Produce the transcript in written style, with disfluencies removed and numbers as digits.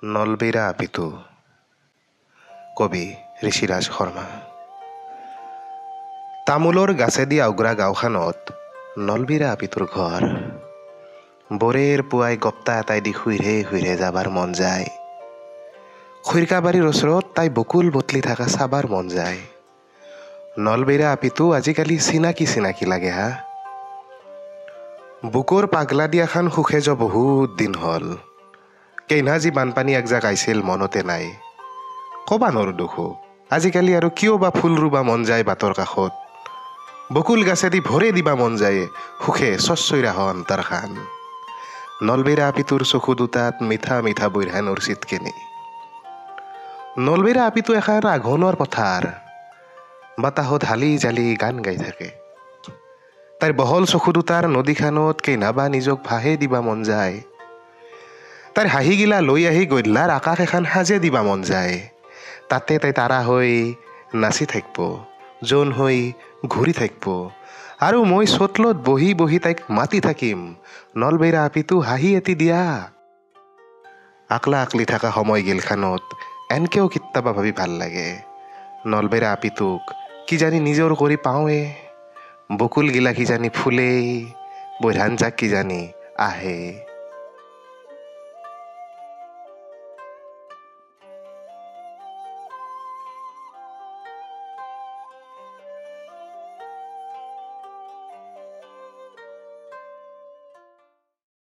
নলবেইৰা আপিটো, কবি ঋষিৰাজ শৰ্মা। তামোলৰ গাছেদি আওগ্ৰা গাঁওখনত নলবেইৰা আপিটোৰ ঘৰ। বৰেৰ পুৱাই গপ্তা এটাই দি খুইৰে খুইৰে যাবাৰ মন যায়। খৰিকাবাৰীৰ ওচৰত তাই বকুল বটলি থকা চাবাৰ মন যায়। নলবেইৰা আপিটো আজিকালি চিনাকি চিনাকি লাগে হা। বুকুৰ পাগলা দিয়াখান সুখে য বহুত দিন হ'ল। কেইনা যি বানপানী একজাক আহিছিল মনতে নাই। ক'বা নৰো দুখো, আজিকালি আৰু কিয় বা ফুল ৰুবা মন যায় বাটৰ কাষত। বকুল গাছেদি ভৰে দিবা মন যায় সুখে চচ্চৈৰা অন্তৰ খান। নলবেইৰা আপিটোৰ চকু দুটাত মিঠা মিঠা বৈৰহানৰ চিটকেনি। নলবেইৰা আপিটো এখন আঘোণৰ পথাৰ, বাতাহত হালি জালি গান গাই থাকে। তাইৰ বহল চকু দুটাৰ নদীখনত কেইনাবা নিজক ভাহে দিবা মন যায়। তাইৰ হাঁহিগিলা লৈ আহি গধলাৰ আকাশ এখন সাজে দিবা মন যায়। তাতে তাই তাৰা হৈ নাচি থাকিব, জোন হৈ ঘূৰি থাকিব, আৰু মই চোতলত বহি বহি তাইক মাতি থাকিম, নলবেইৰা আপিটো হাঁহি এটি দিয়া। আকলা আকলি থকা সময় গিলখানত এনকেও কিতাবা ভাবি ভাল লাগে। নলবেইৰা আপিটোক কিজানি নিজৰ কৰি পাওঁৱে, বকুলগিলা কিজানি ফুলেই, বৈধান জাক কিজানি আহে।